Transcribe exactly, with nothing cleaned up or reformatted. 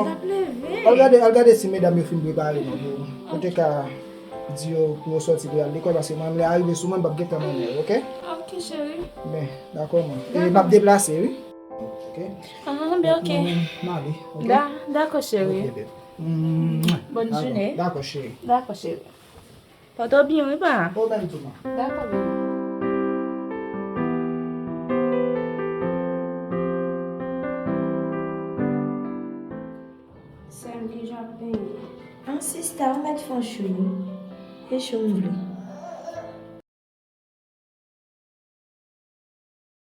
M ap leve. Al gade, al gade si medam yo fin prepare non pou ou. Ou te ka di yo pou yo sòti pou y al lekòl, paske mwen lè a rive sou mwen, m p ap gentan mennen yo, oke? Ok, cheri. Men, dakò, mwen. E m ap deplase, wi. Oke? Ah, ben ok. Mwen, m ale, oke? Da- Dakò, cheri. Oke, babe. Mm. Bonne journée. Dakò, cheri. Dakò, cheri. Pòte w byen, wi, pa. Ou menm tou, man. Dakò, bebe. Sè m, kijan w ap benyen? An sista, ou mèt fè yon cho, wi. E cho m vle.